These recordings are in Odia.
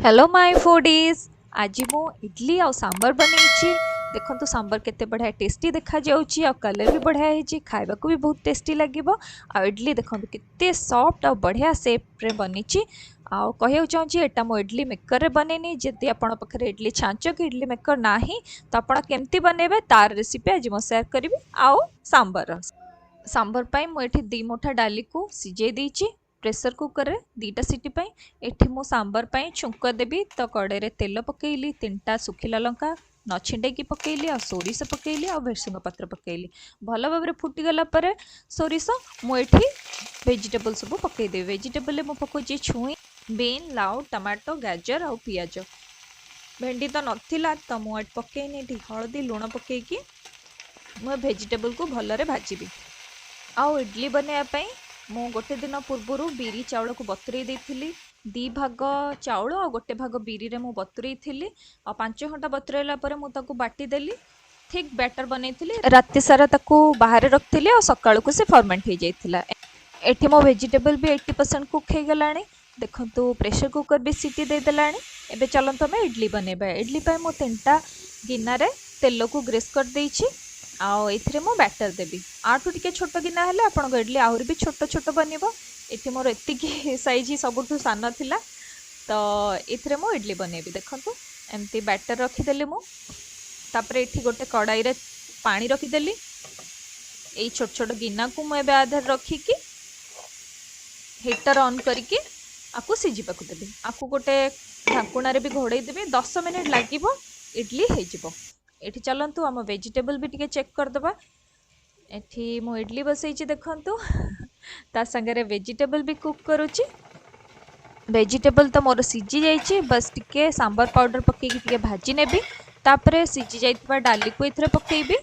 ହ୍ୟାଲୋ my ଫୁଡ଼ିଜ୍, ଆଜି ମୁଁ ଇଡଲି ଆଉ ସାମ୍ବର ବନେଇଛି। ଦେଖନ୍ତୁ ସାମ୍ବର କେତେ ବଢ଼ିଆ ଟେଷ୍ଟି ଦେଖାଯାଉଛି ଆଉ କଲର୍ ବି ବଢ଼ିଆ ହେଇଛି, ଖାଇବାକୁ ବି ବହୁତ ଟେଷ୍ଟି ଲାଗିବ। ଆଉ ଇଡଲି ଦେଖନ୍ତୁ କେତେ ସଫ୍ଟ ଆଉ ବଢ଼ିଆ ସେପ୍ରେ ବନିଛି। ଆଉ କହିବାକୁ ଚାହୁଁଛି ଏଇଟା ମୁଁ ଇଡଲି ମେକର୍ରେ ବନେଇନି। ଯଦି ଆପଣଙ୍କ ପାଖରେ ଇଡଲି ଛାଞ୍ଚ କି ଇଡଲି ମେକର୍ ନାହିଁ ତ ଆପଣ କେମିତି ବନେଇବେ ତାର ରେସିପି ଆଜି ମୁଁ ସେୟାର କରିବି। ଆଉ ସାମ୍ବର ପାଇଁ ମୁଁ ଏଠି 2 ମୁଠା ଡାଲିକୁ ସିଝେଇ ଦେଇଛି ପ୍ରେସର କୁକରରେ 2ଟା ସିଟି ପାଇଁ। ଏଠି ମୁଁ ସାମ୍ବର ପାଇଁ ଛୁଙ୍କ ଦେବି, ତ କଡ଼େଇରେ ତେଲ ପକେଇଲି, 3ଟା ଶୁଖିଲା ଲଙ୍କା ନ ଛିଣ୍ଡେଇକି ପକେଇଲି, ଆଉ ସୋରିଷ ପକେଇଲି, ଆଉ ଭେସୁଙ୍ଗା ପତ୍ର ପକେଇଲି। ଭଲ ଭାବରେ ଫୁଟିଗଲା ପରେ ସୋରିଷ ମୁଁ ଏଠି ଭେଜିଟେବଲ୍ ସବୁ ପକେଇଦେବି। ଭେଜିଟେବଲ୍ରେ ମୁଁ ପକାଉଛି ଛୁଇଁ, ବିନ୍, ଲାଉ, ଟମାଟୋ, ଗାଜର ଆଉ ପିଆଜ। ଭେଣ୍ଡି ତ ନଥିଲା ତ ମୁଁ ଏଠି ପକେଇନି। ଏଠି ହଳଦୀ ଲୁଣ ପକେଇକି ମୁଁ ଭେଜିଟେବଲ୍କୁ ଭଲରେ ଭାଜିବି। ଆଉ ଇଡଲି ବନେଇବା ପାଇଁ ମୁଁ ଗୋଟେ ଦିନ ପୂର୍ବରୁ ବିରି ଚାଉଳକୁ ବତୁରେଇ ଦେଇଥିଲି। 2 ଭାଗ ଚାଉଳ ଆଉ 1 ଭାଗ ବିରିରେ ମୁଁ ବତୁରେଇଥିଲି। ଆଉ 5 ଘଣ୍ଟା ବତୁରେଇଲା ପରେ ମୁଁ ତାକୁ ବାଟିଦେଲି, ଥିକ୍ ବ୍ୟାଟର୍ ବନେଇଥିଲି। ରାତି ସାରା ତାକୁ ବାହାରେ ରଖିଥିଲି ଆଉ ସକାଳକୁ ସେ ଫର୍ମେଣ୍ଟ ହେଇଯାଇଥିଲା। ଏଠି ମୋ ଭେଜିଟେବଲ୍ ବି 80% କୁକ୍ ହେଇଗଲାଣି। ଦେଖନ୍ତୁ ପ୍ରେସର କୁକର୍ ବି ସିଟି ଦେଇଦେଲାଣି। ଏବେ ଚାଲନ୍ତୁ ଆମେ ଇଡଲି ବନେଇବା। ଇଡଲି ପାଇଁ ମୁଁ 3ଟା ଗିନାରେ ତେଲକୁ ଗ୍ରୀସ୍ କରିଦେଇଛି ଆଉ ଏଥିରେ ମୁଁ ବ୍ୟାଟର୍ ଦେବି। ଆଠୁ ଟିକେ ଛୋଟ ଗିନା ହେଲେ ଆପଣଙ୍କ ଇଡଲି ଆହୁରି ବି ଛୋଟ ଛୋଟ ବନିବ। ଏଠି ମୋର ଏତିକି ସାଇଜ୍ ହିଁ ସବୁଠୁ ସାନ ଥିଲା, ତ ଏଥିରେ ମୁଁ ଇଡଲି ବନେଇବି। ଦେଖନ୍ତୁ ଏମିତି ବ୍ୟାଟର୍ ରଖିଦେଲି ମୁଁ। ତାପରେ ଏଠି ଗୋଟେ କଡ଼ାଇରେ ପାଣି ରଖିଦେଲି। ଏଇ ଛୋଟ ଛୋଟ ଗିନାକୁ ମୁଁ ଏବେ ଆଧାରେ ରଖିକି ହିଟର୍ ଅନ୍ କରିକି ଆକୁ ସିଝିବାକୁ ଦେବି। ଆକୁ ଗୋଟେ ଢାଙ୍କୁଣାରେ ବି ଘୋଡ଼େଇ ଦେବି। 10 ମିନିଟ୍ ଲାଗିବ, ଇଡଲି ହେଇଯିବ। ଏଠି ଚାଲନ୍ତୁ ଆମ ଭେଜିଟେବଲ୍ ବି ଟିକେ ଚେକ୍ କରିଦେବା। ଏଠି ମୁଁ ଇଡଲି ବସେଇଛି ଦେଖନ୍ତୁ, ତା ସାଙ୍ଗରେ ଭେଜିଟେବଲ୍ ବି କୁକ୍ କରୁଛି। ଭେଜିଟେବଲ୍ ତ ମୋର ସିଝି ଯାଇଛି, ବାସ୍ ଟିକେ ସାମ୍ବର ପାଉଡ଼ର ପକେଇକି ଟିକେ ଭାଜି ନେବି। ତାପରେ ସିଝି ଯାଇଥିବା ଡାଲିକୁ ଏଥିରେ ପକେଇବି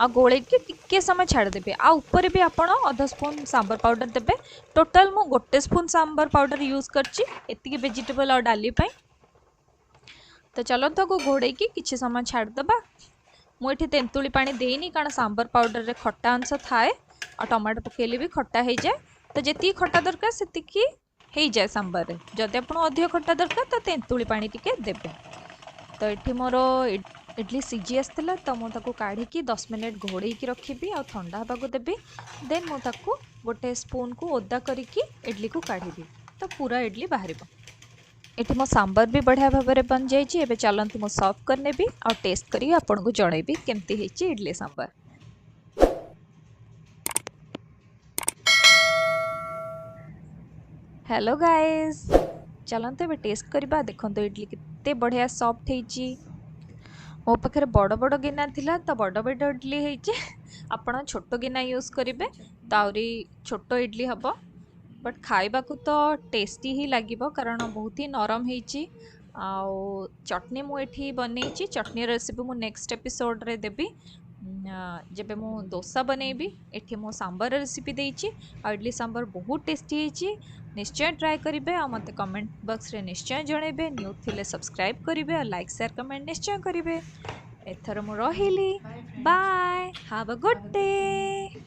ଆଉ ଗୋଳେଇକି ଟିକେ ସମୟ ଛାଡ଼ିଦେବି। ଆଉ ଉପରେ ବି ଆପଣ ଅଧ ସ୍ପୁନ୍ ସାମ୍ବର ପାଉଡ଼ର ଦେବେ। ଟୋଟାଲ୍ ମୁଁ 1 ସ୍ପୁନ୍ ସାମ୍ବର ପାଉଡ଼ର ୟୁଜ୍ କରିଛି ଏତିକି ଭେଜିଟେବଲ୍ ଆଉ ଡାଲି ପାଇଁ। ତ ଚାଲନ୍ତୁ ତାକୁ ଘୋଡ଼େଇକି କିଛି ସମୟ ଛାଡ଼ିଦେବା। ମୁଁ ଏଠି ତେନ୍ତୁଳି ପାଣି ଦେଇନି, କାରଣ ସାମ୍ବର ପାଉଡ଼ରରେ ଖଟା ଅଂଶ ଥାଏ ଆଉ ଟମାଟୋ ପକେଇଲେ ବି ଖଟା ହେଇଯାଏ। ତ ଯେତିକି ଖଟା ଦରକାର ସେତିକି ହେଇଯାଏ ସାମ୍ବରରେ। ଯଦି ଆପଣ ଅଧିକ ଖଟା ଦରକାର ତ ତେନ୍ତୁଳି ପାଣି ଟିକେ ଦେବେ। ତ ଏଠି ମୋର ଇଡଲି ସିଝି ଆସିଥିଲା, ତ ମୁଁ ତାକୁ କାଢ଼ିକି 10 ମିନିଟ୍ ଘୋଡ଼େଇକି ରଖିବି ଆଉ ଥଣ୍ଡା ହେବାକୁ ଦେବି। ଦେନ୍ ମୁଁ ତାକୁ ଗୋଟେ ସ୍ପୁନ୍କୁ ଓଦା କରିକି ଇଡଲିକୁ କାଢ଼ିବି, ତ ପୁରା ଇଡଲି ବାହାରିବ। ଏଠି ମୋ ସାମ୍ବର ବି ବଢ଼ିଆ ଭାବରେ ବନିଯାଇଛି। ଏବେ ଚାଲନ୍ତୁ ମୁଁ ସର୍ଭ କରିନେବି ଆଉ ଟେଷ୍ଟ କରିକି ଆପଣଙ୍କୁ ଜଣେଇବି କେମିତି ହେଇଛି ଇଡଲି ସାମ୍ବର। ହ୍ୟାଲୋ ଗାଇଜ୍, ଚାଲନ୍ତୁ ଏବେ ଟେଷ୍ଟ କରିବା। ଦେଖନ୍ତୁ ଇଡଲି କେତେ ବଢ଼ିଆ ସଫ୍ଟ ହେଇଛି। ମୋ ପାଖରେ ବଡ଼ ବଡ଼ ଗିନା ଥିଲା ତ ବଡ଼ ବଡ଼ ଇଡଲି ହେଇଛି। ଆପଣ ଛୋଟ ଗିନା ୟୁଜ୍ କରିବେ ତ ଆହୁରି ଛୋଟ ଇଡଲି ହେବ, ବଟ୍ ଖାଇବାକୁ ତ ଟେଷ୍ଟି ହିଁ ଲାଗିବ କାରଣ ବହୁତ ହି ନରମ ହେଇଛି। ଆଉ ଚଟଣି ମୁଁ ଏଠି ବନେଇଛି। ଚଟଣି ରେସିପି ମୁଁ ନେକ୍ସଟ ଏପିସୋଡ଼ରେ ଦେବି, ଯେବେ ମୁଁ ଦୋସା ବନେଇବି। ଏଠି ମୁଁ ସାମ୍ବର ରେସିପି ଦେଇଛି ଆଉ ଇଡଲି ସାମ୍ବର ବହୁତ ଟେଷ୍ଟି ହେଇଛି। ନିଶ୍ଚୟ ଟ୍ରାଏ କରିବେ ଆଉ ମୋତେ କମେଣ୍ଟ ବକ୍ସରେ ନିଶ୍ଚୟ ଜଣେଇବେ। ନ୍ୟୁ ଥିଲେ ସବସ୍କ୍ରାଇବ୍ କରିବେ ଆଉ ଲାଇକ୍ ସେୟାର କମେଣ୍ଟ ନିଶ୍ଚୟ କରିବେ। ଏଥର ମୁଁ ରହିଲି, Bye friends. Bye, have a good Have a day. Good day.